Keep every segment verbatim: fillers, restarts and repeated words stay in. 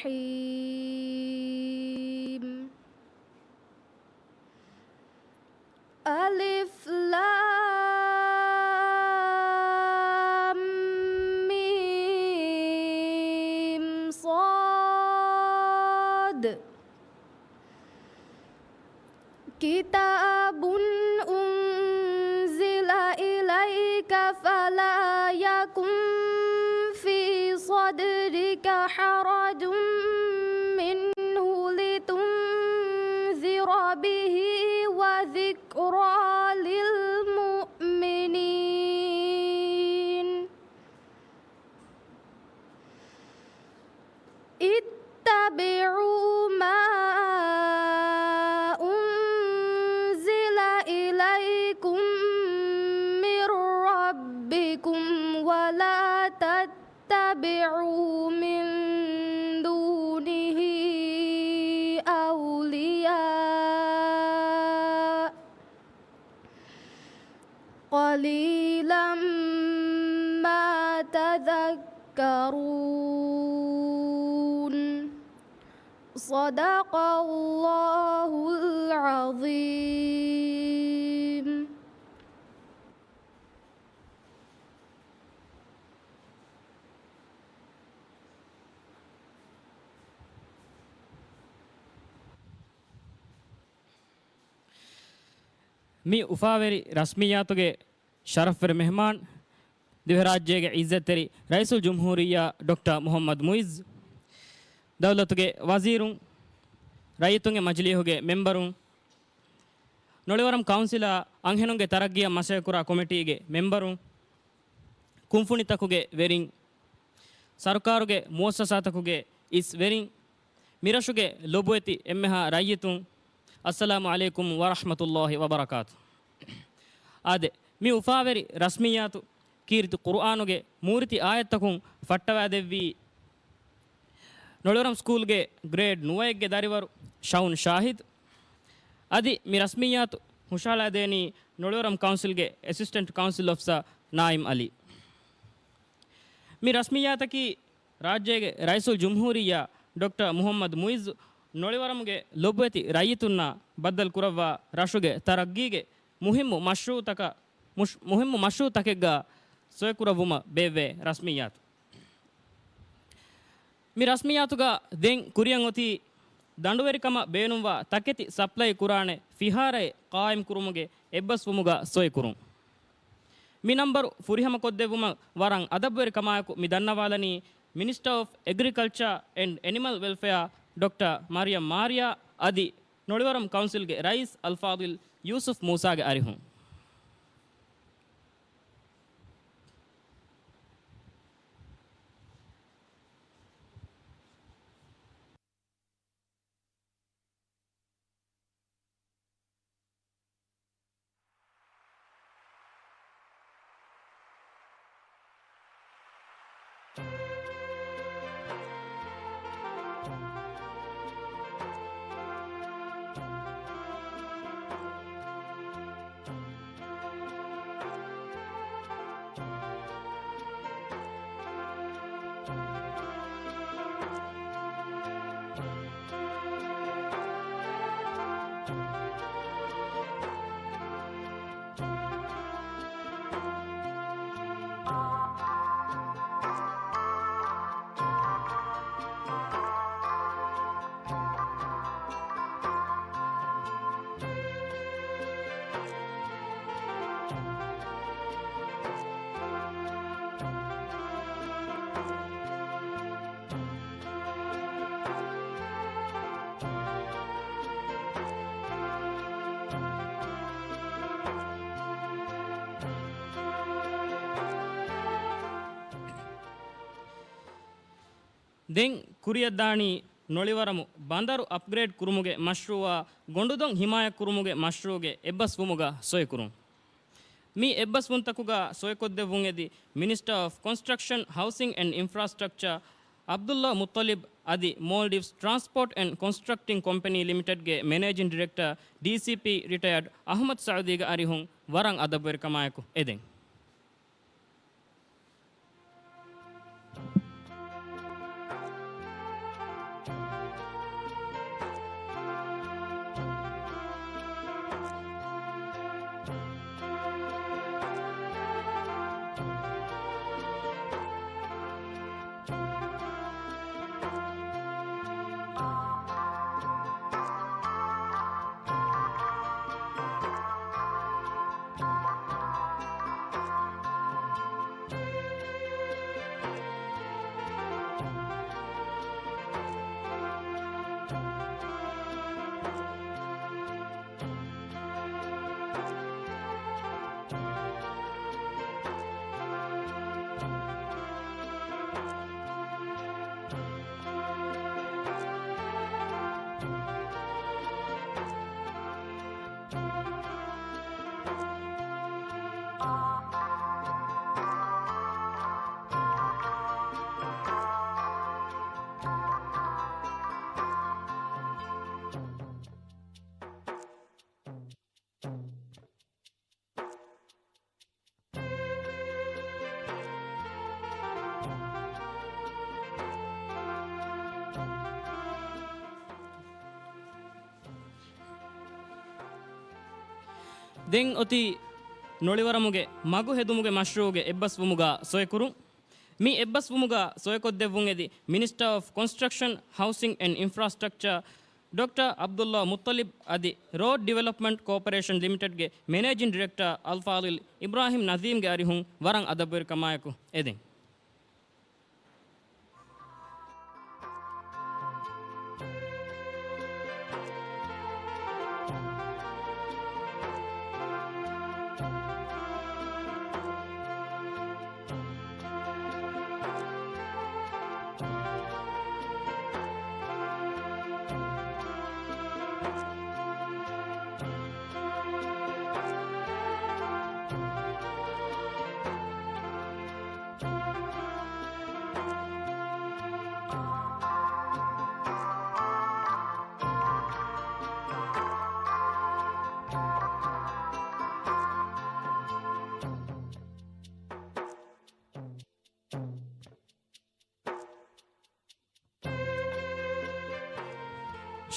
الرحيم. ألف لام ميم صاد. كتاب أنزل إليك فلا يكن في صدرك حرج منه لتنذر به وذكرى للمؤمنين. اتبعوا ما أنزل إليكم من ربكم ولا تتبعوا من دونه أولياء قليلا ما تذكرون. صدق الله العظيم. މި އުފާވެރި ރަސްމިއްޔާތުގެ ޝަރަފްވެރި މެހްމާން، ދިވެހިރާއްޖޭގެ ޢިއްޒަތްތެރި ރައީސުލްޖުމްހޫރިއްޔާ ޑޮކްޓަރ މުޙައްމަދު މުޢިއްޒު، ދައުލަތުގެ ވަޒީރުން، ރައްޔިތުންގެ މަޖިލީހުގެ މެންބަރުން، ނޮޅިވަރަމް ކައުންސިލާ އަންހެނުންގެ ތަރައްގީއަށް މަސައްކަތްކުރާ ކޮމިޓީގެ މެންބަރުން، ކުންފުނިތަކުގެ ވެރިން، ސަރުކާރުގެ މުއައްސަސާތަކުގެ އިސް ވެރިން، މިރަށުގެ ލޮބުވެތި އެންމެހާ ރައްޔިތުން، އައްސަލާމު ޢަލައިކުމް ވަރަޙްމަތުﷲި ވަބަރަކާތު. އާދެ، މި އުފާވެރި ރަސްމިއްޔާތު ކީރިތި ޤުރުއާނުގެ މޫރިތި އާޔަތްތަކުން ފައްޓަވާދެއްވީ، ނޮޅިވަރަމް ސްކޫލްގެ ގްރޭޑް ނުވައެއްގެ ދަރިވަރު ޝައުން ޝާހިދު. އަދި މި ރަސްމިއްޔާތު ހުށަހަޅައިދޭނީ ނޮޅިވަރަމް ކައުންސިލްގެ އެސިސްޓެންޓް ކައުންސިލް އޮފިސަރ ނާއިމް އަލީ. މި ރަސްމިއްޔާތަކީ ރާއްޖޭގެ ރައީސުލްޖުމްހޫރިއްޔާ ޑޮކްޓަރ މުޙައްމަދު މުޢިއްޒު ނޮޅިވަރަމުގެ ލޮބުވެތި ރައްޔިތުންނާ ބައްދަލުކުރައްވާ ރަށުގެ ތަރައްގީގެ މުހިއްމު މަޝްރޫޢުތަކަށް، މުޝް-، މުހިއްމު މަޝްރޫޢުތަކެއްގަ ސޮއިކުރައްވުމަށް ބޭއްވޭ ރަސްމިއްޔާތު. މި ރަސްމިއްޔާތުގަ ދެން ކުރިއަށް އޮތީ ދަނޑުވެރިކަމަށް ބޭނުންވާ ތަކެތި ސަޕްލައި ކުރާނެ ފިހާރައެއް ޤާއިމްކުރުމުގެ އެއްބަސްވުމުގަ ސޮއިކުރުން. މި ނަންބަރު ފުރިހަމަކޮށްދެއްވުމަށް ވަރަށް އަދަބުވެރިކަމާއެކު މި ދަންނަވާލަނީ މިނިސްޓަރ އޮފް އެގްރިކަލްޗާ އެންޑް އެނިމަލް ވެލްފެއާ ޑޮކްޓަރ މަރިޔަމް މާރިޔާ އަދި ނޮޅިވަރަމް ކައުންސިލްގެ ރައީސް އަލްފާޟިލް ޔޫސުފް މޫސާގެ އަރިހުން. ދެން ކުރިއަށްދާނީ ނޮޅިވަރަމު ބަނދަރު އަޕްގްރޭޑް ކުރުމުގެ މަޝްރޫޢާ ގޮނޑުދޮށް ހިމާޔަތްކުރުމުގެ މަޝްރޫޢުގެ އެއްބަސްވުމުގަ ސޮއިކުރުން. މި އެއްބަސްވުންތަކުގަ ސޮއިކޮށްދެއްވުން އެދި މިނިސްޓަރ އޮފް ކޮންސްޓްރަކްޝަން، ހައުސިން އެންޑް އިންފްރާސްޓްރަކްޗާ އަބްދުﷲ މުއްޠަލިބް އަދި މޯލްޑިވްސް ޓްރާންސްޕޯޓް އެންޑް ކޮންސްޓްރަކްޓިން ކޮމްޕެނީ ލިމިޓެޑްގެ މެނޭޖިން ޑިރެކްޓަރ، ޑީސީޕީ ރިޓަޔާޑް އަޙްމަދު ސަޢުދީގެ އަރިހުން ވަރަށް އަދަބުވެރިކަމާއެކު އެދެން. ދެން އޮތީ ނޮޅިވަރަމުގެ މަގު ހެދުމުގެ މަޝްރޫޢުގެ އެއްބަސްވުމުގަ ސޮއެކުރުން. މި އެއްބަސްވުމުގަ ސޮއެކޮށްދެއްވުން އެދި މިނިސްޓާ އޮފް ކޮންސްޓްރަކްޝަން، ހައުސިން އެންޑް އިންފްރާސްޓްރަކްޗާ ޑޮކްޓަރ ޢަބްދުﷲ މުއްޠަލިބް އަދި ރޯޑް ޑިވެލޮޕްމަންޓް ކޯޕަރޭޝަން ލިމިޓެޑްގެ މެނޭޖިން ޑިރެކްޓާ އަލްފާޟިލް އިބްރާހިމް ނަޒީމްގެ އަރިހުން ވަރަށް އަދަބުވެރިކަމާއެކު އެދެން.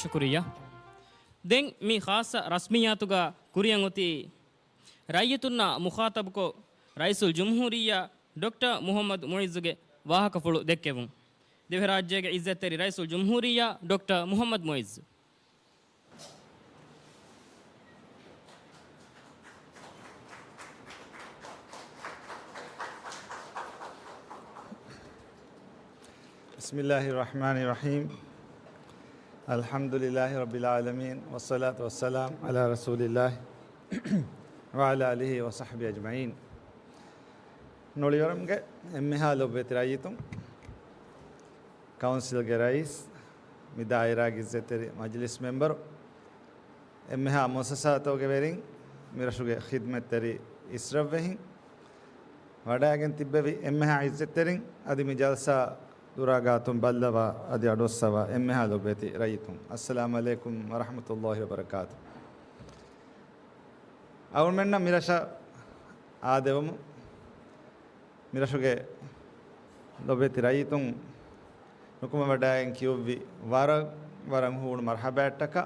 ޝުކުރިއްޔާ. ދެން މި ޚާއްޞަ ރަސްމިއްޔާތުގަ ކުރިއަށް އޮތީ ރައްޔިތުންނާ މުޚާޠަބުކޮށް، ރައީސުލްޖުމްހޫރިއްޔާ ޑޮކްޓަރ މުޙައްމަދު މުޢިއްޒުގެ ވާހަކަފުޅު ދެއްކެވުން. ދިވެހިރާއްޖޭގެ ޢިއްޒަތްތެރި ރައީސުލްޖުމްހޫރިއްޔާ ޑޮކްޓަރ މުޙައްމަދު މުޢިއްޒު. بسم الله الرحمن الرحيم. الحمد لله رب العالمين، والصلاة والسلام على رسول الله وعلى آله وصحبه أجمعين. ނޮޅިވަރަމުގެ އެންމެހާ ލޮބުވެތި ރައްޔިތުން، ކައުންސިލްގެ ރައީސް، މި ދާއިރާގެ ޢިއްޒަތްތެރި މަޖިލިސް މެމްބަރު، އެންމެހާ މުއައްސަސާތަކުގެ ވެރިން، މިރަށުގެ ޚިދްމަތްތެރި އިސްރަށްވެހިން، ވަޑައިގެން ތިއްބެވި އެންމެހާ ޢިއްޒަތްތެރިން، އަދި މި ޖަލްސާ ދުރާ ގާތުން ބައްލަވާ އަދި އަޑުއައްސަވާ އެންމެހާ ލޮބުވެތި ރައްޔިތުން، އައްސަލާމު ޢަލައިކުމް ވަރަޙްމަތުﷲި ވަބަރަކާތު. އަޅުމެންނަށް މިރަށަށް އާދެވުމުން، މިރަށުގެ ލޮބުވެތި ރައްޔިތުން ނުކުމެވަޑައިގެން ކިޔުއްވި ވަރަށް، ވަރަށް ހޫނު މަރްޙަބާއްޓަކާ،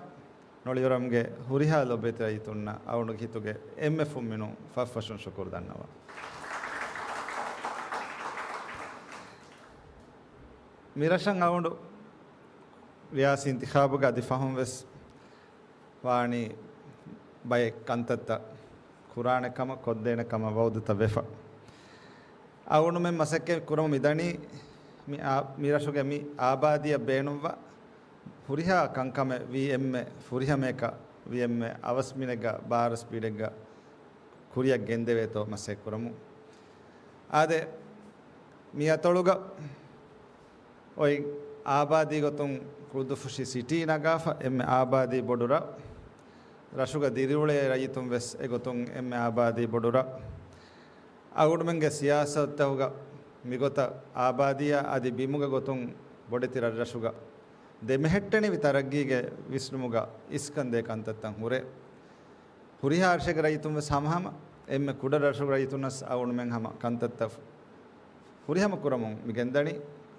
ނޮޅިވަރަމުގެ ހުރިހާ ލޮބުވެތި ރައްޔިތުންނަށް އަޅުގަނޑުގެ ހިތުގެ އެންމެ ފުންމިނުން ފަށްފަށުން ޝުކުރު ދަންނަވަން. މިރަށަށް އަޅުގަނޑު ރިޔާސީ އިންތިޚާބުގަ އަދި ފަހުން ވެސް ވާނީ ބައެއް ކަންތައްތައް ކުރާނެ ކަމަށް، ކޮށްދޭނެ ކަމަށް ވަޢުދުތައް ވެފަ. އަޅުގަނޑުމެން މަސައްކަތް ކުރަމުން މިދަނީ މި އާ-، މި ރަށުގެ މި އާބާދީއަށް ބޭނުންވާ ހުރިހާ ކަންކަމެއް ވީ އެންމެ ފުރިހަމަޔަކަށް، ވީ އެންމެ އަވަސް މިނެއްގަ ބާރަ ސްޕީޑެއްގަ ކުރިއަށް ގެންދެވޭތޯ މަސައްކަތް ކުރަމުން. އާދެ، މި އަތޮޅުގަ އޮތް އާބާދީ ގޮތުން ކުޅުދުއްފުށި ސިޓީ ނަގާފަ އެންމެ އާބާދީ ބޮޑު ރަށް. ރަށުގަ ދިރިއުޅޭ ރައްޔިތުން ވެސް އެގޮތުން އެންމެ އާބާދީ ބޮޑު ރަށް. އަޅުގަނޑުމެންގެ ސިޔާސަތުތަކުގަ މިގޮތަށް އާބާދީއާ އަދި ބިމުގެ ގޮތުން ބޮޑެތި ރަށްރަށުގަ ދެމެހެއްޓެނިވި ތަރައްގީގެ ވިސްނުމުގަ އިސްކަންދޭ ކަންތައްތައް ހުރޭ. ހުރިހާ ރަށެއްގެ ރައްޔިތުން ވެސް ހަމަހަމަ، އެންމެ ކުޑަ ރަށުގެ ރައްޔިތުންނަސް އަޅުގަނޑުމެން ހަމަ ކަންތައްތައް ފުރިހަމަ ކުރަމުން މި ގެންދަނީ.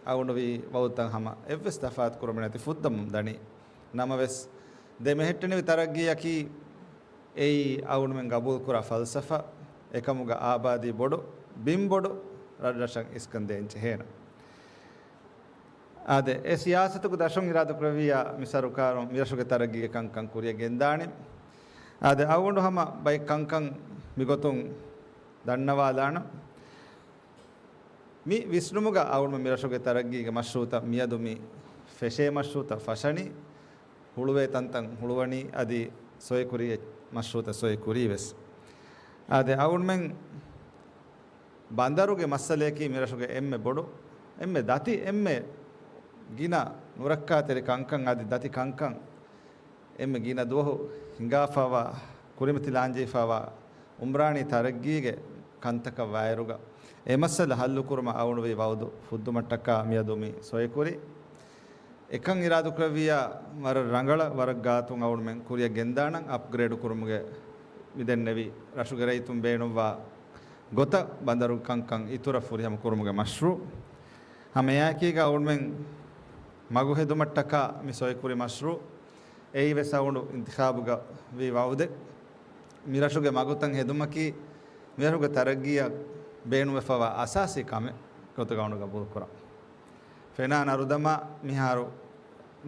އަޅުގަނޑު ވީ ވައުދުތައް ހަމަ އެއްވެސް ތަފާތު ކުރުމެއް ނެތި ފުއްދަމުން ދަނީ. ނަމަވެސް، ދެމެހެއްޓެނިވި ތަރައްގީއަކީ އެއީ އަޅުގަނޑުމެން ގަބޫލުކުރާ ފަލްސަފާ، އެކަމުގަ އާބާދީ ބޮޑު، ބިން ބޮޑު ރަށްރަށަށް އިސްކަންދޭން ޖެހޭނެ. އާދެ، އެ ސިޔާސަތުގެ ދަށުން އިރާދަކުރެއްވިއްޔާ މި ސަރުކާރުން މިރަށުގެ ތަރައްގީގެ ކަންކަން ކުރިއަށް ގެންދާނެ. އާދެ، އަޅުގަނޑު ހަމަ ބައެއް ކަންކަން މިގޮތުން ދަންނަވާލާނަން. މި ވިސްނުމުގަ އަޅުގަނޑުމެން މިރަށުގެ ތަރައްގީގެ މަޝްރޫޢުތައް މިއަދު މި ފެށޭ މަޝްރޫޢުތައް ފަށަނީ، ހުޅުވޭ ތަންތަން ހުޅުވަނީ އަދި ސޮއިކުރި މަޝްރޫޢުތައް ސޮއިކުރީ ވެސް. އާދެ، އަޅުގަނޑުމެން ބަނދަރުގެ މައްސަލަޔަކީ މިރަށުގެ އެންމެ ބޮޑު، އެންމެ ދަތި، އެންމެ ގިނަ ނުރައްކާތެރި ކަންކަން އަދި ދަތި ކަންކަން، އެންމެ ގިނަ ދުވަހު ހިނގާފައިވާ، ކުރިމަތި ލާންޖެހިފައިވާ އުމްރާނީ ތަރައްގީގެ ކަންތަކަށް ވާއިރުގަ، އެ މައްސަލަ ހައްލުކުރުމަށް އަޅުގަނޑު ވީ ވައުދު ފުއްދުމަށްޓަކާ މިއަދު މި ސޮއިކުރީ. އެކަން އިރާދަކުރެއްވިއްޔާ، ވަރަށް ރަނގަޅަށް ވަރަށް ގާތުން އަޅުގަނޑުމެން ކުރިއަށް ގެންދާނަން އަޕްގްރޭޑު ކުރުމުގެ މިދެންނެވި ރަށުގެ ރައްޔިތުން ބޭނުންވާ ގޮތަށް ބަނދަރު ކަންކަން އިތުރަށް ފުރިހަމަ ކުރުމުގެ މަޝްރޫޢު. ހަމައެއާއެކީގަ އަޅުގަނޑުމެން މަގު ހެދުމަށްޓަކާ މި ސޮއިކުރި މަޝްރޫޢު. އެއީ ވެސް އަޅުގަނޑު އިންތިޚާބުގަ ވީ ވައުދެއް. މިރަށުގެ މަގުތައް ހެދުމަކީ މިރަށުގެ ތަރައްގީއަށް ބޭނުންވެފަވާ އަސާސީ ކަމެއް ގޮތުގަ އަޅުގަނޑު ގަބޫލުކުރަން. ފެނާން އަރުދަމާ މިހާރު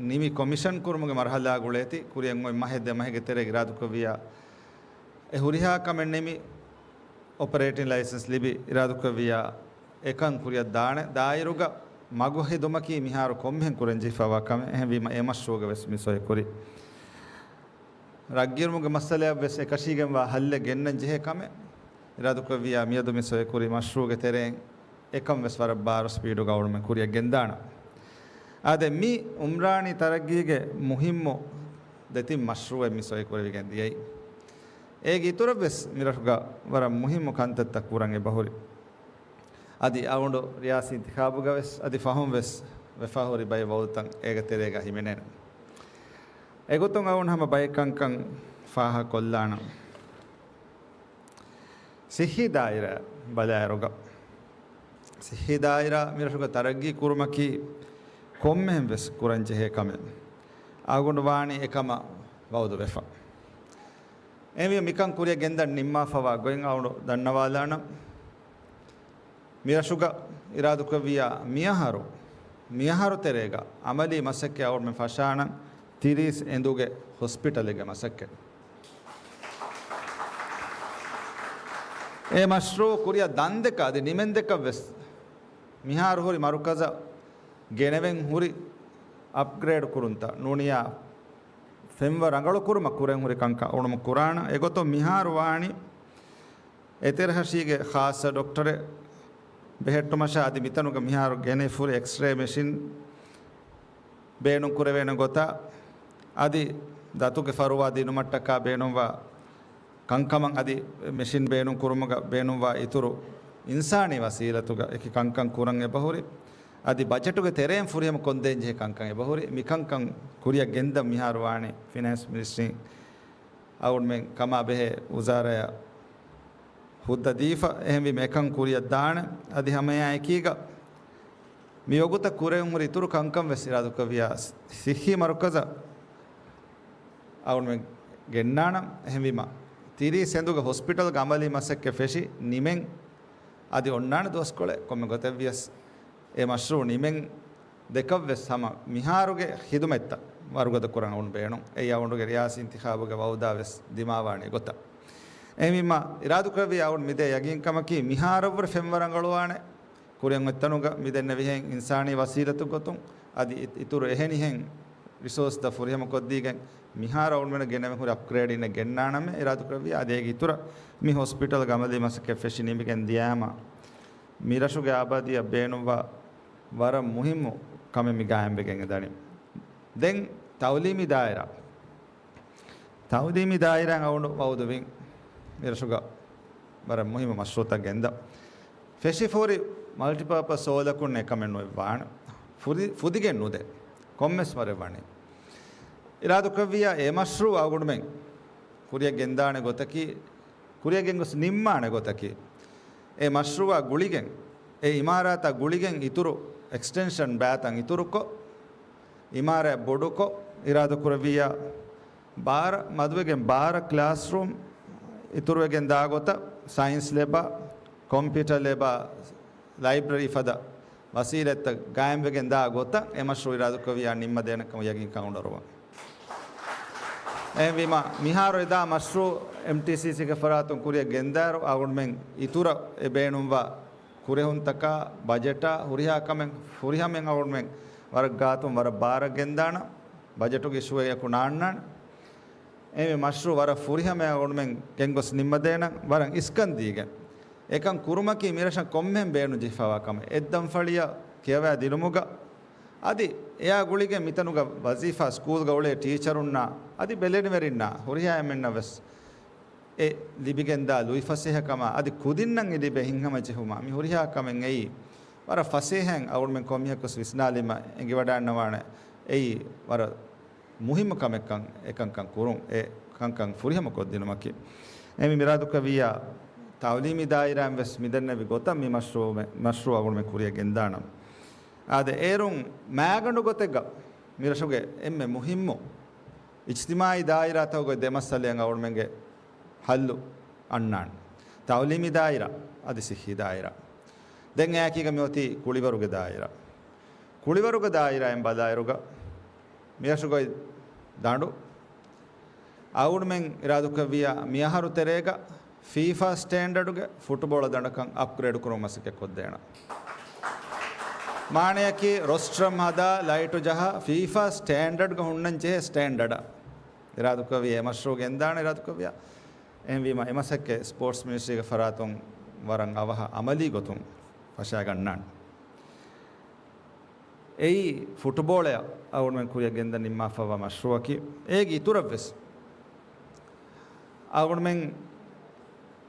ނިމި ކޮމިޝަން ކުރުމުގެ މަރުހަލާ ގުޅޭތީ، ކުރިއަށް އޮތް މަހެއް ދެ މަހެއްގެ ތެރޭގަ އިރާދުކުރެއްވިޔާ، އެ ހުރިހާ ކަމެއް ނިމި، އޮޕަރޭޓިން ލައިސަންސް ލިބި، އިރާދުކުރެއްވިޔާ، އެކަން ކުރިއަށް ދާނެ. ދާއިރުގަ މަގު ހެދުމަކީ މިހާރު ކޮންމެހެން ކުރަން ޖެހިފައިވާ ކަމެއް. އެހެންވީމަ އެ މަޝްރޫޢުގަ ވެސް މި ސޮއި ކުރި. ރަށްގިރުމުގެ މައްސަލައަށް ވެސް އެކަށީގެންވާ ހައްލެއް ގެންނަން ޖެހޭ ކަމެއް. އިރާދުކުރެއްވިޔާ މިއަދު މި ސޮއި ކުރި މަޝްރޫޢުގެ ތެރެއިން އެކަން ވެސް ވަރަށް ބާރު ސްޕީޑުގަ އަޅުގަނޑުމެން ކުރިއަށް ގެންދާނަން. އާދެ، މި އުމްރާނީ ތަރައްގީގެ މުހިއްމު ދެތިން މަޝްރޫޢެއް މި ސޮއި ކުރެވިގެން ދިޔައީ. އޭގެ އިތުރަށް ވެސް މިރަށުގަ ވަރަށް މުހިއްމު ކަންތައްތައް ކުރަން އެބަހުރި. އަދި އަޅުގަނޑު ރިޔާސީ އިންތިޚާބުގަ ވެސް އަދި ފަހުން ވެސް ވެފަ ހުރި ބައެއް ވައުދުތައް އޭގެ ތެރޭގަ ހިމެނޭނެ. އެގޮތުން އަޅުގަނޑު ހަމަ ބައެއް ކަންކަން ފާހަގަކޮށްލާނަން. ސިއްހީ ދާއިރާ ބަލާއިރުގަ، ސިއްހީ ދާއިރާ މިރަށުގަ ތަރައްގީ ކުރުމަކީ ކޮންމެހެން ވެސް ކުރަން ޖެހޭ ކަމެއް. އަޅުގަނޑު ވާނީ އެކަމަށް ވައުދު ވެފަ. އެހެންވީމަ މިކަން ކުރިއަށް ގެންދަން ނިންމާފަވާ ގޮތް އަޅުގަނޑު ދަންނަވާލާނަން. މިރަށުގަ އިރާދުކުރެއްވިޔާ މިއަހަރު، މިއަހަރު ތެރޭގަ އަމަލީ މަސައްކަތް އަޅުގަނޑުމެން ފަށާނަން ތިރީސް އެނދުގެ ހޮސްޕިޓަލެއްގެ މަސައްކަތް. އެ މަޝްރޫޢު ކުރިއަށް ދަންދެކަށް އަދި ނިމެންދެކަށް ވެސް މިހާރު ހުރި މަރުކަޒަށް ގެނެވެން ހުރި އަޕްގްރޭޑް ކުރުންތައް ނޫނިޔާ ފެންވަ ރަނގަޅު ކުރުމަށް ކުރެން ހުރި ކަންކަން އަޅުގަނޑު ކުރާނަން. އެގޮތުން މިހާރު ވާނީ އެތެރެހަށީގެ ޚާއްޞަ ޑޮކްޓަރެއް ބެހެއްޓުމަށާ އަދި މިތަނުގަ މިހާރު ގެނެފުރި އެކްސްރޭ މެޝިން ބޭނުންކުރެވޭނެ ގޮތާ އަދި ދަތުގެ ފަރުވާ ދިނުމަށްޓަކާ ބޭނުންވާ ކަންކަމަށް އަދި މެޝިން ބޭނުން ކުރުމުގަ ބޭނުންވާ އިތުރު އިންސާނީ ވަސީލަތުގަ އެކި ކަންކަން ކުރަން އެބަހުރި. އަދި ބަޖެޓުގެ ތެރެއިން ފުރިހަމަ ކޮށްދޭންޖެހޭ ކަންކަން އެބަހުރި. މިކަންކަން ކުރިއަށް ގެންދަން މިހާރު ވާނެ ފިނޭންސް މިނިސްޓްރީން އަޅުގަނޑުމެން ކަމާ ބެހޭ ވުޒާރާޔަށް ހުއްދަ ދީފަ. އެހެންވީމަ އެކަން ކުރިއަށް ދާނެ. އަދި ހަމައެއާ އެކީގަ މިވަގުތަށް ކުރެވެން ހުރި އިތުރު ކަންކަން ވެސް އިރާދުކުރެއްވިޔާ ސިއްހީ މަރުކަޒަށް އަޅުގަނޑުމެން ގެންނާނަން. އެހެންވީމަ ތިރީސް އެނދުގެ ހޮސްޕިޓަލްގެ އަމަލީ މަސައްކަތް ފެށި ނިމެން އަދި އޮންނާނެ ދުވަސްކޮޅެއް ކޮންމެ ގޮތެއްވިޔަސް އެ މަޝްރޫޢު ނިމެން ދެކަށްވެސް ހަމަ މިހާރުގެ ޚިދުމަތްތައް ވަރުގަދަ ކުރަން އަޅުގަނޑު ބޭނުން. އެއީ އަޅުގަނޑުގެ ރިޔާސީ އިންތިޚާބުގެ ވައުދާ ވެސް ދިމާވާނެ ގޮތަށް. އެހެންވީމަ އިރާދުކުރެއްވިޔާ އަޅުގަނޑު މިދޭ ޔަގީންކަމަކީ މިހާރަށްވުރެ ފެންވަރަށް އަޅުވާނެ. ކުރިއަށް އޮތްތަނުގަ މިދެންނެވިހެން އިންސާނީ ވަސީލަތު ގޮތުން އަދި އި-، އިތުރު އެހެނިހެން ރިސޯސްތައް ފުރިހަމަކޮށްދީގެން މިހާރު އަޅުގަނޑުމެން ގެނެވެން ހުރި އަޕްގްރޭޑް އިން ގެންނާނަމޭ އިރާދުކުރެއްވިޔާ. އަދި އޭގެ އިތުރަށް މި ހޮސްޕިޓަލްގެ އަމަލީ މަސައްކަތް ފެށި ނިމިގެން ދިޔާމަ މިރަށުގެ އާބާދީއަށް ބޭނުންވާ ވަރަށް މުހިއްމު ކަމެއް މި ގާއިމްވެގެން އެދަނީ. ދެން ތައުލީމީ ދާއިރާ. ތައުލީމީ ދާއިރާއިން އަޅުގަނޑު ވައުދުވިން މިރަށުގަ ވަރަށް މުހިއްމު މަޝްރޫޢުތައް ގެންދަން. ފެށިފަހުރި މަލްޓިޕާޕަސް ހޯލަކުން އެކަމެއް ނުއެއްވާނެ. ފުދި-، ފުދިގެން ނުދޭ. ކޮންމެސް ވަރެއް ވަނީ. އިރާދުކުރެއްވިޔާ އެ މަޝްރޫޢު އަޅުގަނޑުމެން ކުރިއަށް ގެންދާނެ ގޮތަކީ، ކުރިއަށް ގެންގޮސް ނިންމާނެ ގޮތަކީ، އެ މަޝްރޫޢާ ގުޅިގެން، އެ އިމާރާތާ ގުޅިގެން އިތުރު އެކްސްޓެންޝަން ބާތަން އިތުރުކޮށް، އިމާރާތް ބޮޑުކޮށް، އިރާދަކުރެއްވިއްޔާ ބާރަ، މަދުވެގެން ބާރަ ކްލާސްރޫމް އިތުރުވެގެން ދާ ގޮތަށް، ސައިންސް ލެބާ، ކޮމްޕިއުޓަރ ލެބާ، ލައިބްރަރީ ފަދަ ވަސީލަތްތައް ގާއިމްވެގެން ދާ ގޮތަށް އެ މަޝްރޫޢު އިރާދަކުރެއްވިއްޔާ ނިންމަދޭނެ ކަމަށް ޔަގީންކަން އުނދަރުވަން. އެހެންވީމަ، މިހާރު އެދާ މަޝްރޫޢު އެމްޓީސީސީގެ ފަރާތުން ކުރިއަށް ގެންދާއިރު، އަޅުގަނޑުމެން އިތުރަށް އެ ބޭނުންވާ ކުރެހުންތަކާ، ބަޖެޓާ، ހުރިހާ ކަމެއް ފުރިހަމައިން އަޅުގަނޑުމެން ވަރަށް ގާތުން ވަރަށް ބާރަށް ގެންދާނަން، ބަޖެޓުގެ އިޝޫއެއް އެކު ނާންނާނެ. އެހެންވެ މަޝްރޫޢު ވަރަށް ފުރިހަމައިން އަޅުގަނޑުމެން ގެންގޮސް ނިންމަދޭނަން ވަރަށް އިސްކަން ދީގެން. އެކަން ކުރުމަކީ މިރަށަށް ކޮންމެހެން ބޭނުން ޖެހިފައިވާ ކަމެއް. އެއްދަންފަޅިއަށް ކިޔަވާ ދިނުމުގަ އަދި އެއާ ގުޅިގެން މިތަނުގަ ވަޒީފާ ސްކޫލްގަ އުޅޭ ޓީޗަރުންނާ އަދި ބެލެނިވެރިންނާ ހުރިހާ އެންމެންނަށް ވެސް އެ ލިބިގެންދާ ލުއިފަސޭހަކަމާ އަދި ކުދިންނަށް އެ ލިބޭ ހިތްހަމަޖެހުމާ މި ހުރިހާ ކަމެއް އެއީ ވަރަށް ފަސޭހައިން އަޅުގަނޑުމެން ކޮންމެއަކުވެސް ވިސްނާލީމަ އެނގިވަޑާންނަވާނެ. އެއީ ވަރަށް މުހިއްމު ކަމެއްކަން އެކަންކަން ކުރުން، އެ ކަންކަން ފުރިހަމަކޮށްދިނުމަކީ. އެ މި މިރާދުކަވިއްޔާ ތައުލީމީ ދާއިރާއިން ވެސް މިދެންނެވި ގޮތަށް މި މަޝްރޫޢު، މަޝްރޫޢު އަޅުގަނޑުމެން ކުރިއަށް ގެންދާނަން. އާދެ، އޭރުން މާގަނޑު ގޮތެއްގަ މިރަށުގެ އެންމެ މުހިއްމު އިޖްތިމާޢީ ދާއިރާތަކުގެ ދެ މައްސަލައެއް އަޅުގަނޑުމެންގެ ހައްލު އަންނާނެ. ތައުލީމީ ދާއިރާ އަދި ސިއްހީ ދާއިރާ. ދެން އެއާއެކީގަ މިއޮތީ ކުޅިވަރުގެ ދާއިރާ. ކުޅިވަރުގެ ދާއިރާއިން ބަލާއިރުގަ މިރަށުގައި ދަނޑު އަޅުގަނޑުމެން އިރާދަކުރެއްވިއްޔާ މިއަހަރު ތެރޭގަ ފީފާ ސްޓޭންޑަޑުގެ ފުޓުބޯޅަ ދަނޑަކަށް އަޕްގްރޭޑް ކުރުމަށް މަސައްކަތްކޮށްދޭނަން. މާނަޔަކީ ރޮސްޓްރަމް ހަދާ، ލައިޓު ޖަހާ، ފީފާ ސްޓޭންޑަޑްގަ ހުންނަން ޖެހޭ ސްޓޭންޑަޑަށް އިރާދަކުރެއްވިއްޔާ އެ މަޝްރޫޢު ގެންދާނެ އިރާދަކުރެއްވިއްޔާ. އެހެންވީމަ އެ މަސައްކަތް ސްޕޯޓްސް މިނިސްޓްރީގެ ފަރާތުން ވަރަށް އަވަހަށް އަމަލީ ގޮތުން ފަށާގަންނާނެ. އެއީ ފުޓުބޯޅަޔަށް އަޅުގަނޑުމެން ކުރިއަށް ގެންދަން ނިންމާފައިވާ މަޝްރޫޢަކީ. އޭގެ އިތުރަށްވެސް އަޅުގަނޑުމެން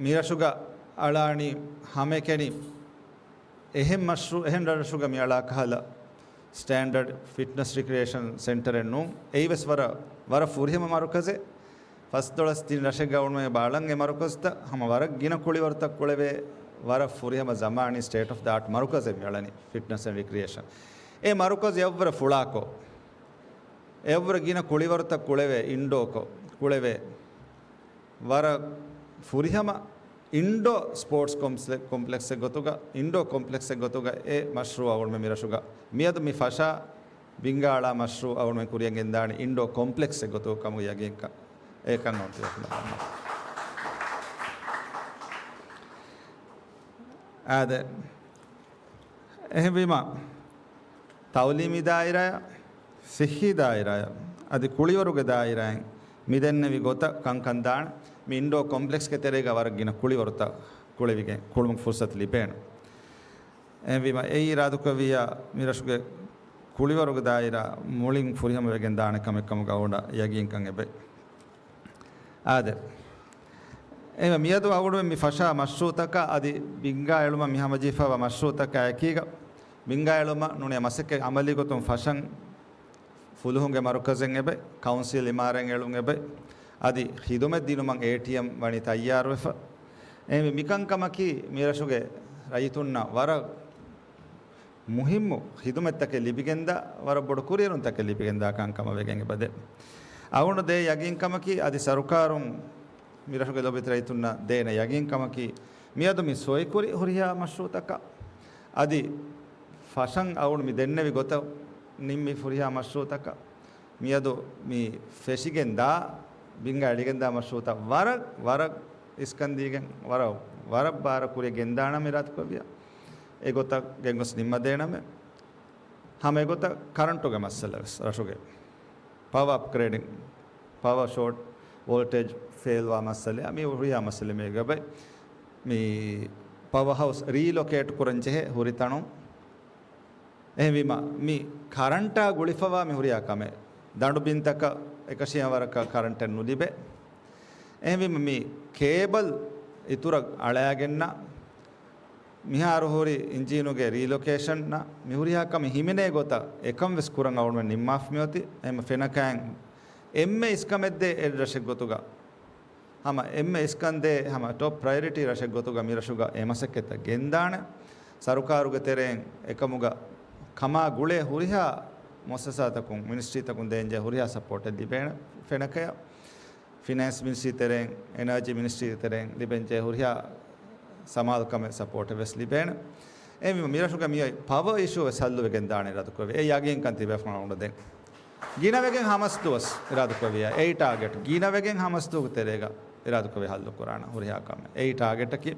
މިރަށުގަ އަޅާނީ ހަމައެކަނި އެހެން މަޝްރޫ-، އެހެން ރަށްރަށުގަ މި އަޅާ ކަހަލަ ސްޓޭންޑަޑް ފިޓްނަސް ރިކްރިއޭޝަން ސެންޓަރެއް ނޫން. އެއީވެސް ވަރަށް، ވަރަށް ފުރިހަމަ މަރުކަޒެއް. ފަސްދޮޅަސް ތިން ރަށެއްގަ އަޅުގަނޑުމެން ބަލަން އެ މަރުކަޒުތައް ހަމަ ވަރަށް ގިނަ ކުޅިވަރުތައް ކުޅެވޭ، ވަރަށް ފުރިހަމަ ޒަމާނީ ސްޓޭޓް އޮފް ދަ އާޓް މަރުކަޒެއް މި އަޅަނީ ފިޓްނަސް އެންޑް ރިކްރިއޭޝަން. އެ މަރުކަޒު އެއަށްވުރެ ފުޅާކޮށް، އެއަށްވުރެ ގިނަ ކުޅިވަރުތައް ކުޅެވޭ، އިންޑޯކޮށް ކުޅެވޭ، ވަރަށް ފުރިހަމަ އިންޑޯ ސްޕޯޓްސް ކޮމްސްލެ-، ކޮމްޕްލެކްސެއް ގޮތުގަ، އިންޑޯ ކޮމްޕްލެކްސެއް ގޮތުގަ އެ މަޝްރޫޢު އަޅުގަނޑުމެން މިރަށުގަ މިއަދު މި ފަށާ ބިންގާ އަޅާ މަޝްރޫޢު އަޅުގަނޑުމެން ކުރިއަށް ގެންދާނެ އިންޑޯ ކޮމްޕްލެކްސެއް ގޮތުގަ ކަމުގެ ޔަގީންކަން އެކަން އޮންތި. އާދެ. އެހެންވީމަ، ތައުލީމީ ދާއިރާއަށް، ސިއްހީ ދާއިރާއަށް، އަދި ކުޅިވަރުގެ ދާއިރާއިން މި ދެންނެވި ގޮތަށް ކަންކަން ދާނެ. މި އިންޑޯ ކޮމްޕްލެކްސްގެ ތެރޭގަ ވަރަށް ގިނަ ކުޅިވަރުތައް ކުޅެވިގެން ކުޅުމުގެ ފުރުސަތު ލިބޭނެ. އެހެންވީމަ، އެއީ އިރާދަކުރެއްވިއްޔާ މިރަށުގެ ކުޅިވަރުގެ ދާއިރާ މުޅިން ފުރިހަމަވެގެން ދާނެ ކަމެއް ކަމުގަ އަޅުގަނޑަށް ޔަގީންކަން އެބައި. އާދެ. އެހެންވެ، މިއަދު އަޅުގަނޑުމެން މި ފަށާ މަޝްރޫޢުތަކާ އަދި ބިންގާ އެޅުމަށް މި ހަމަޖެހިފައިވާ މަޝްރޫޢުތަކާ އެކީގަ، ބިންގާ އެޅުމަށް ނޫނީ މަސައްކަތް އަމަލީ ގޮތުން ފަށަން ފުލުހުންގެ މަރުކަޒެއް އެބައި، ކައުންސިލް އިމާރާތް އެޅުން އެބައި، އަދި ޚިދުމަތް ދިނުމަށް އޭޓީއެމް ވަނީ ތައްޔާރުވެފަ. އެހެންވެ، މިކަންކަމަކީ މިރަށުގެ ރައްޔިތުންނަށް ވަރަށް މުހިއްމު ޚިދުމަތްތަކެއް ލިބިގެންދާ، ވަރަށް ބޮޑު ކުރިއެރުންތަކެއް ލިބިގެންދާ ކަންކަމަށް ވެގެން އެބަދޭ. އަޅުގަނޑު ދޭ ޔަގީންކަމަކީ، އަދި ސަރުކާރުން މިރަށުގެ ލޯބިވެތި ރައްޔިތުންނަށް ދޭނެ ޔަގީންކަމަކީ، މިއަދު މި ސޮއިކުރި ހުރިހާ މަޝްރޫޢުތަކަށް، އަދި ފަށަން އަޅުގަނޑު މި ދެންނެވި ގޮތަށް ނިންމި ހުރިހާ މަޝްރޫޢުތަކަށް، މިއަދު މި ފެށިގެންދާ، ބިންގާ އެޅިގެންދާ މަޝްރޫޢުތައް ވަރަށް، ވަރަށް އިސްކަން ދީގެން، ވަރަށް، ވަރަށް ބާރަށް ކުރިއަށް ގެންދާނަމޭ އިރާދަކުރެއްވިއްޔާ، އެގޮތަށް ގެންގޮސް ނިންމަދޭނަމޭ. ހަމަ އެގޮތަށް ކަރަންޓުގެ މައްސަލަ ވެސް ރަށުގެ ޕަވަ އަޕްގްރޭޑިން، ޕަވަ ޝޯޓް ވޯލްޓޭޖް ފެއިލްވާ މައްސަލައާ މި ހުރިހާ މައްސަލަ މީގަބައި މި ޕަވަ ހައުސް ރީލޮކޭޓް ކުރަން ޖެހޭ ހުރި ތަނުން. އެހެންވީމަ، މި ކަރަންޓާ ގުޅިފަވާ މި ހުރިހާ ކަމެއް، ދަނޑުބިންތަކަށް އެކަށީގެން ވަރަކަށް ކަރަންޓެއް ނުލިބޭ. އެހެންވީމަ، މި ކޭބަލް އިތުރަށް އަޅާގެންނަ، މިހާރު ހުރި އިންޖީނުގެ ރީލޮކޭޝަންއަށް މި ހުރިހާ ކަމެއް ހިމެނޭ ގޮތަށް އެކަން ވެސް ކުރަން އަޅުގަނޑުމެން ނިންމާފަ މިއޮތީ. އެހެން ފެނަކައިން އެންމެ އިސްކަމެއްދޭ އެއްރަށެއް ގޮތުގަ، ހަމަ އެންމެ އިސްކަންދޭ ހަމަ ޓޮޕް ޕްރަޔޮރިޓީ ރަށެއް ގޮތުގަ މިރަށުގަ އެ މަސައްކަތްތައް ގެންދާނެ. ސަރުކާރުގެ ތެރެއިން އެކަމުގަ ކަމާ ގުޅޭ ހުރިހާ މުއައްސަސާތަކުން، މިނިސްޓްރީތަކުން ދޭންޖެހޭ ހުރިހާ ސަޕޯޓެއް ލިބޭނެ ފެނަކަޔަށް. ފިނޭންސް މިނިސްޓްރީ ތެރެއިން، އެނާޖީ މިނިސްޓްރީ ތެރެއިން ލިބެންޖެހޭ ހުރިހާ ސަމާލުކަމެއް، ސަޕޯޓެއް ވެސް ލިބޭނެ. އެހެންވީމަ، މިރަށުގަ މިއޮތް ޕަވަ އިޝޫ ވެސް ހައްލުވެގެން ދާނެ އިރާދަކުރެއްވިއްޔާ. އެ ޔަގީންކަން ތިބޭފުޅުން އަޅުގަނޑު ދޭން. ގިނަވެގެން ހަމަސް ދުވަސް އިރާދަކުރެއްވިއްޔާ، އެއީ ޓާގެޓް. ގިނަވެގެން ހަމަސް ދުވަހުގެ ތެރޭގަ އިރާދަކުރެއްވިއްޔާ ހައްލުކުރާނަން ހުރިހާ ކަމެއް. އެއީ ޓާގެޓަކީ.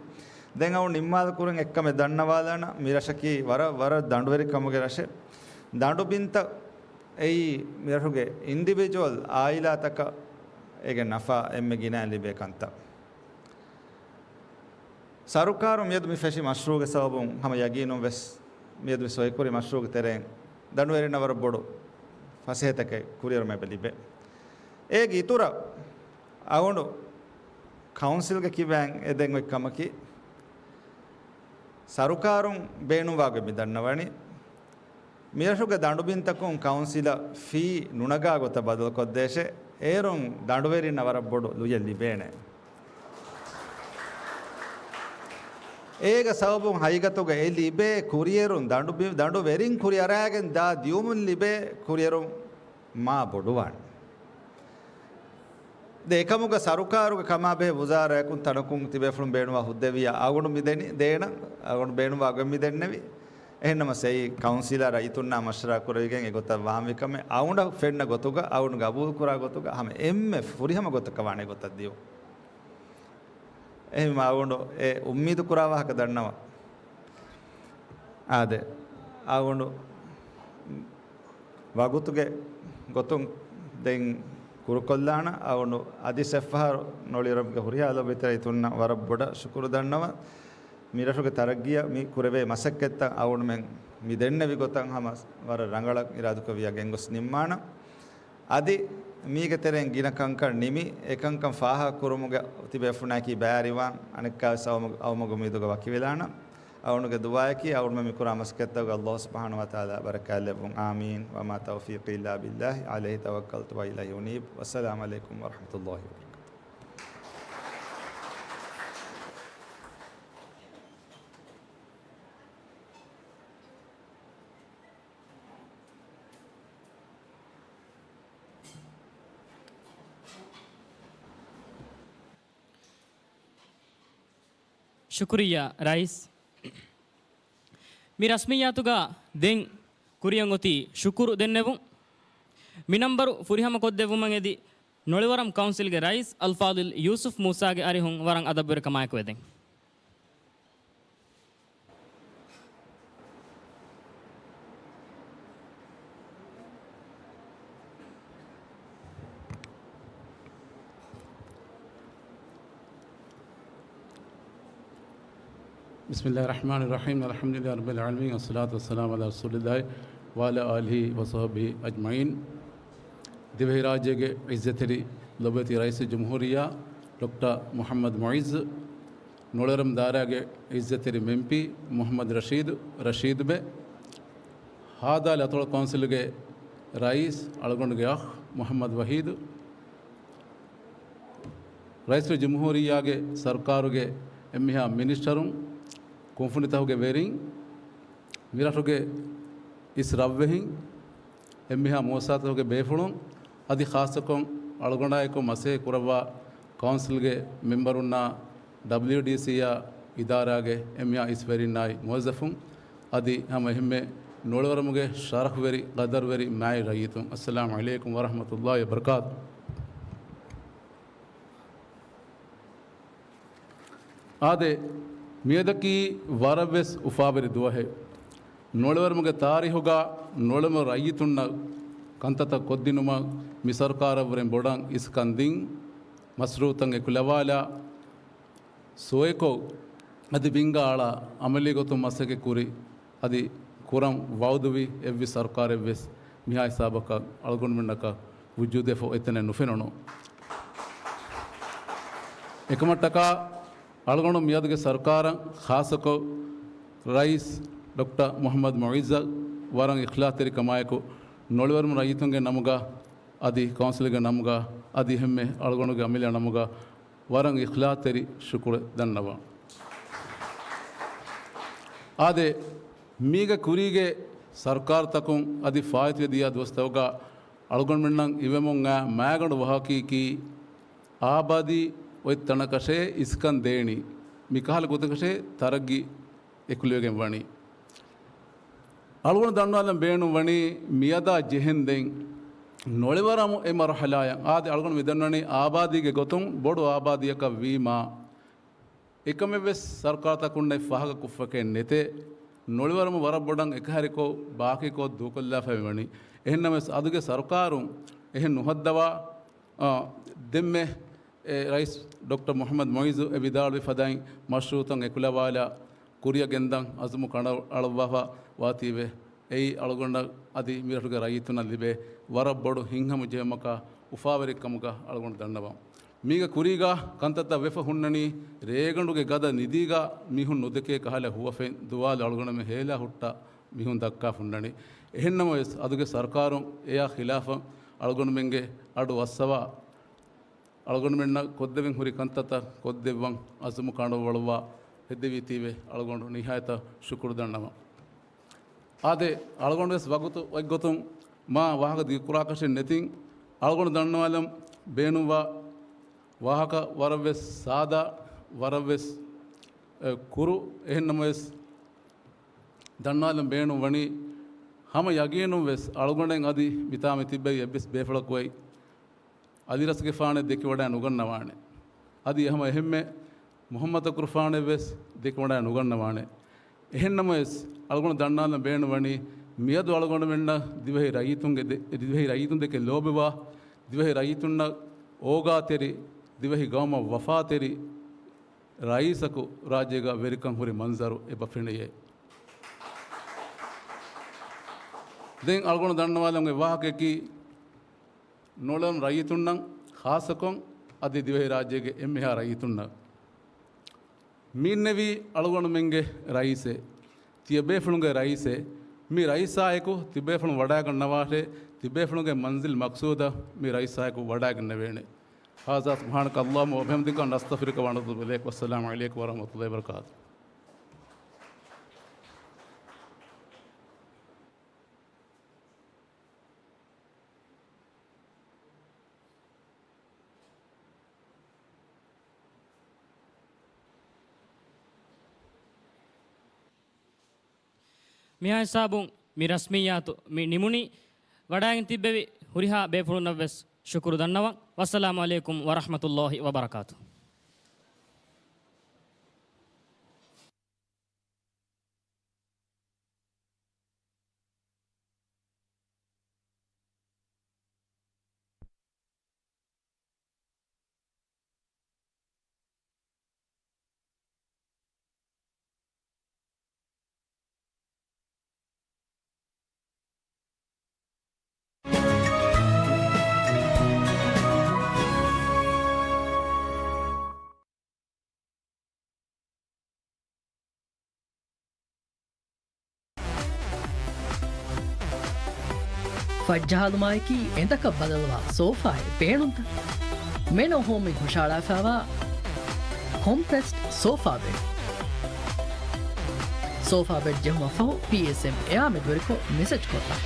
ދެން އަޅުގަނޑު ނިންމާލުކުރަން އެއްކަމެއް ދަންނަވާލާނަން، މިރަށަކީ ވަރަށް، ވަރަށް ދަނޑުވެރިކަމުގެ ރަށެއް. ދަނޑުބިންތައް އެއީ މިރަށުގެ އިންޑިވިޖުއަލް އާއިލާތަކަށް އޭގެ ނަފާ އެންމެ ގިނައިން ލިބޭ ކަންތައް. ސަރުކާރުން މިއަދު މި ފެށި މަޝްރޫޢުގެ ސަބަބުން ހަމަ ޔަގީނުން ވެސް މިއަދު މި ސޮއިކުރި މަޝްރޫޢުގެ ތެރެއިން ދަނޑުވެރިންނަށް ވަރަށް ބޮޑު ފަސޭހަތަކެއް ކުރިއެރުމަށް އެބަ ލިބޭ. އޭގެ އިތުރަށް އަޅުގަނޑު ކައުންސިލްގެ ކިބައިން އެދެން އޮތް ކަމަކީ، ސަރުކާރުން ބޭނުންވާގޮތް މި ދަންނަވަނީ، މިރަށުގެ ދަނޑުބިންތަކުން ކައުންސިލަށް ފީ ނުނަގާ ގޮތަށް ބަދަލުކޮށްދޭށޭ، އޭރުން ދަނޑުވެރިންނަށް ވަރަށް ބޮޑު ލުޔެއް ލިބޭނެ. އޭގެ ސަބަބުން ހަގީގަތުގަ އެ ލިބޭ ކުރިއެރުން، ދަނޑު ބި-، ދަނޑުވެރިން ކުރިއަރާގެން ދާ ދިޔުމުން ލިބޭ ކުރިއެރުން މާ ބޮޑުވާނެ. ދެ އެކަމުގަ ސަރުކާރުގެ ކަމާބެހޭ ވުޒާރާއަކުން ތަނަކުން ތިބޭފުޅުން ބޭނުންވާ ހުއްދަ ވިޔަ އަޅުގަނޑު މި ދެނީ، ދޭނަން އަޅުގަނޑު ބޭނުންވާ ގޮތް މި ދެންނެވި. އެހެންނަމަ ސެއި ކައުންސިލާ ރައްޔިތުންނާ މަޝްވަރާ ކުރެވިގެން އެގޮތަށް ވާންވި ކަމެއް އަޅުގަނޑަށް ފެންނަ ގޮތުގަ، އަޅުގަނޑު ގަބޫލު ކުރާ ގޮތުގަ ހަމަ އެންމެ ފުރިހަމަ ގޮތަކަށް ވާނެ ގޮތަށް ދިޔުން. އެހެން އަޅުގަނޑު އެ އުއްމީދު ކުރާ ވާހަކަ ދަންނަވަން. އާދެ، އަޅުގަނޑު ވަގުތުގެ ގޮތުން ދެން ކުރުކޮށްލާނަން. އަޅުގަނޑު އަދި ސެފްފަހަރު ނޮޅިވަރަމުގެ ހުރިހާ ލޮބުވެތި ރައްޔިތުންނަށް ވަރަށް ބޮޑަށް ޝުކުރު ދަންނަވަން. މިރަށުގެ ތަރައްގީއަށް މި ކުރެވޭ މަސައްކަތްތައް އަޅުގަނޑުމެން މި ދެންނެވި ގޮތަށް ހަމަ ވަރަށް ރަނގަޅަށް އިރާދަކުރެއްވިޔާ ގެންގޮސް ނިންމާނަން. އަދި މީގެ ތެރެއިން ގިނަ ކަންކަން ނިމި، އެކަންކަން ފާހަގަކުރުމުގެ ތިބޭފުޅުންނާއެކީ ބައިވެރިވާން، އަނެއްކާވެސް އައުމަ-، އައުމުގެ އުއްމީދުގަ ވަކިވެލާނަން. އަޅުގަނޑުގެ ދުޢާއަކީ އަޅުގަނޑުމެން މި ކުރާ މަސައްކަތްތަކުގަ ﷲ ސުބްޙާނަހޫ ވަތަޢާލާ ބަރަކާތްލެއްވުން. އާމީން. وما توفيقي إلا بالله، عليه توكلت وإليه أنيب. والسلام عليكم ورحمة الله وبركاته. ޝުކުރިއްޔާ ރައީސް. މި ރަސްމިއްޔާތުގަ ދެން ކުރިއަށް އޮތީ ޝުކުރު ދެންނެވުން. މި ނަންބަރު ފުރިހަމަ ކޮށްދެއްވުމަށް އެދި ނޮޅިވަރަމް ކައުންސިލްގެ ރައީސް އަލްފާޟިލް ޔޫސުފް މޫސާގެ އަރިހުން ވަރަށް އަދަބުވެރިކަމާއެކު ވެދެން. بسم الله الرحمن الرحيم. الحمد لله رب العالمين. والصلاة والسلام على رسول الله وعلى آله وصحبه أجمعين. ދިވެހިރާއްޖޭގެ ޢިއްޒަތްތެރި ލޮބުވެތި ރައީސުލްޖުމްހޫރިއްޔާ ޑޮކްޓަރ މުޙައްމަދު މުޢިއްޒު، ނޮޅިވަރަމް ދާއިރާގެ ޢިއްޒަތްތެރި އެމްޕީ މުޙައްމަދު ރަޝީދު، ރަޝީދުބެ، ހާދާލި އަތޮޅު ކައުންސިލުގެ ރައީސް އަޅުގަނޑުގެ އަޚް މުޙައްމަދު ވަޙީދު، ރައީސުލްޖުމްހޫރިއްޔާގެ ސަރުކާރުގެ އެންމެހާ މިނިސްޓަރުން، ކުންފުނިތަކުގެ ވެރިން، މިރަށުގެ އިސް ރަށްވެހިން، އެންމެހާ މުއައްސަސާތަކުގެ ބޭފުޅުން، އަދި ޚާއްޞަކޮށް އަޅުގަނޑާއެކު މަސައްކަތް ކުރައްވާ ކައުންސިލްގެ މެމްބަރުންނާ، ޑަބްލިޔުޑީސީއާ އިދާރާގެ އެންމެހާ އިސްވެރިންނާއި މުވައްޒަފުން، އަދި ހަމަ އެހެންމެ ނޮޅިވަރަމުގެ ޝަރަފްވެރި، ޤަދަރުވެރި މާތް ރައްޔިތުން، އައްސަލާމު ޢަލައިކުމް ވަރަޙްމަތުﷲ ވަބަރަކާތު. އާދެ، މިއަދަކީ ވަރަށްވެސް އުފާވެރި ދުވަހެއް. ނޮޅިވަރަމުގެ ތާރީހުގަ ނޮޅިވަރަމު ރައްޔިތުންނަށް ކަންތައްތައް ކޮށްދިނުމަށް މި ސަރުކާރަށްވުރެން ބޮޑަށް އިސްކަން ދިން، މަޝްރޫޢުތައް އެކުލަވާލާ، ސޮއެކޮށް، އަދި ބިންގާ އަޅާ، އަމަލީ ގޮތުން މަސައްކަތް ކުރި، އަދި ކުރަން ވަޢުދުވި އެއްވެސް ސަރުކާރެއްވެސް މިހާ ހިސާބަކަށް އަޅުގަނޑުމެންނަކަށް ވުޖޫދުވެފަ އޮތްތަނެއް ނުފެނުނު. އެކަމަށްޓަކާ އަޅުގަނޑު މިއަދުގެ ސަރުކާރަށް ޚާއްޞަކޮށް ރައީސް ޑޮކްޓަރ މުޙައްމަދު މުޢިއްޒަށް ވަރަށް އިޚްލާޞްތެރިކަމާއެކު ނޮޅިވަރަމު ރައްޔިތުންގެ ނަމުގަ އަދި ކައުންސިލްގެ ނަމުގަ އަދި އެހެންމެ އަޅުގަނޑުގެ އަމިއްލަ ނަމުގަ ވަރަށް އިޚްލާޞްތެރި ޝުކުރެއް ދަންނަވަން. އާދެ، މީގެ ކުރީގެ ސަރުކާރުތަކުން އަދި ފާއިތުވެ ދިޔަ ދުވަސްތަކުގަ އަޅުގަނޑުމެންނަށް އިވެމުން އައި މައިގަނޑު ވަހަކީކީ، އާބާދީ އޮތް ތަނަކަށޭ އިސްކަން ދޭނީ، މިކަހަލަ ގޮތަކަށޭ ތަރައްގީ އެކުލެވިގެން ވަނީ. އަޅުގަނޑު ދަންނަވާލަން ބޭނުން ވަނީ މިއަދާ ޖެހެންދެން ނޮޅިވަރަމު އެ މަރުޙަލާއަށް އާދެ، އަޅުގަނޑު މި ދަންނަވަނީ އާބާދީގެ ގޮތުން ބޮޑު އާބާދީއަކަށް ވީމާ، އެކަމެއްވެސް ސަރުކާރުތަކުންނެއް ފާހަގަކޮށްފަކެއް ނެތޭ. ނޮޅިވަރަމު ވަރަށް ބޮޑަށް އެކަހެރިކޮށް، ބާކީކޮށް ދޫކޮށްލާފައި ވަނީ. އެހެންނަމަވެސް އަދުގެ ސަރުކާރުން އެހެން ނުހައްދަވާ، އާ، ދެންމެ އެ ރައީސް ޑޮކްޓަރ މުޙައްމަދު މުޢިއްޒު އެ ވިދާޅުވި ފަދައިން މަޝްރޫޢުތައް އެކުލަވާލާ ކުރިއަށް ގެންދަން އަޒުމު ކަނޑައަޅުއްވާފަ ވާތީވެ، އެއީ އަޅުގަނޑަށް އަދި މިރަށުގެ ރައްޔިތުންނަށް ލިބޭ ވަރަށް ބޮޑު ހިތްހަމަޖެހުމަކާ އުފާވެރިކަމުގަ އަޅުގަނޑު ދަންނަވަން. މީގެ ކުރީގަ ކަންތައްތައް ވެފަ ހުންނަނީ، ރޭގަނޑުގެ ގަދަ ނިދީގަ މީހުން ނުދެކޭ ކަހަލަ ހުވަފެން ދުވާލު އަޅުގަނޑުމެން ހޭލާ ހުއްޓާ މީހުން ދައްކާ ހުންނަނީ. އެހެންނަމަވެސް އަދުގެ ސަރުކާރުން އެޔާ ޚިލާފަށް އަޅުގަނޑުމެންގެ އަޑު އައްސަވާ، އަޅުގަނޑުމެންނަށް ކޮށްދެވެން ހުރި ކަންތައްތައް ކޮށްދެއްވަން އަޒުމު ކަނޑައަޅުއްވާ ހެއްދެވީތީވެ އަޅުގަނޑު ނިހާޔަތަށް ޝުކުރު ދަންނަވަން. އާދެ، އަޅުގަނޑުވެސް ވަގުތު އޮތްގޮތުން މާ ވާހަކަ ދިގުކުރާކަށެއް ނެތިން، އަޅުގަނޑު ދަންނަވާލަން ބޭނުންވާ ވާހަކަ ވަރަށްވެސް ސާދާ، ވަރަށްވެސް، އެ، ކުރު. އެހެންނަމަވެސް، ދަންނާލަން ބޭނުން ވަނީ، ހަމަ ޔަގީނުން ވެސް އަޅުގަނޑެއް އަދި މިތާ މި ތިއްބެވި އެއްވެސް ބޭފުޅަކު އޮތް އަލިރަސްގެފާނެއް ދެކިވަޑައި ނުގަންނަވާނެ. އަދި ހަމަ އެހެންމެ މުޙައްމަދު ތަކުރުފާނެއް ވެސް ދެކިވަޑައި ނުގަންނަވާނެ. އެހެންނަމަވެސް، އަޅުގަނޑު ދަންނާލަން ބޭނުން ވަނީ، މިއަދު އަޅުގަނޑުމެންނަށް ދިވެހި ރައްޔިތުންގެ ދެ-، ދިވެހި ރައްޔިތުން ދެކެ ލޯބިވާ، ދިވެހި ރައްޔިތުންނަށް އޯގާތެރި، ދިވެހި ގައުމަށް ވަފާތެރި ރައީސަކު ރާއްޖޭގަ ވެރިކަން ހުރި މަންޒަރު އެބަ ފެނެޔޭ. ދެން އަޅުގަނޑު ދަންނަވާލަން އޮތް ވާހަކައަކީ، ނޮޅަން ރައްޔިތުންނަށް ޚާއްޞަކޮށް އަދި ދިވެހި ރާއްޖޭގެ އެންމެހާ ރައްޔިތުންނަށް މި އިންނެވީ އަޅުގަނޑުމެންގެ ރައީސެއް، ތިޔަބޭފުޅުންގެ ރައީސެއް. މި ރައީސާއެކު ތިބޭފުޅުން ވަޑައިގަންނަވާށޭ، ތިބޭފުޅުންގެ މަންޒިލް މަޤްޞޫދަށް މި ރައީސާއެކު ވަޑައިގެންނެވޭނެ. هذا سبحانك اللهم وبحمدك نستغفرك ونتوب إليك. والسلام عليكم ورحمة الله وبركاته. މިހާ ހިސާބުން މި ރަސްމިއްޔާތު މި ނިމުނީ. ވަޑައިގެން ތިއްބެވި ހުރިހާ ބޭފުޅުންނަށްވެސް ޝުކުރު ދަންނަވަން. ވައްސަލާމު ޢަލައިކުމް ވަރަޙްމަތުﷲި ވަބަރަކާތުހު. ފަށްޖަހާލުމާއެކީ އެނދަކަށް ބަދަލުވާ ސޯފާއެއް ބޭނުންތަ؟ މެނޯ ހޯމްއިން ހުށަހަޅާފައިވާ ކޮމްޕްރެސްޑް ސޯފާ ބެޑް. ސޯފާ ބެޑް ޖެހުމަށްފަހު ޕީއެސްއެމް އެއާ މެދުވެރިކޮށް މެސެޖް ކޮށްލަން.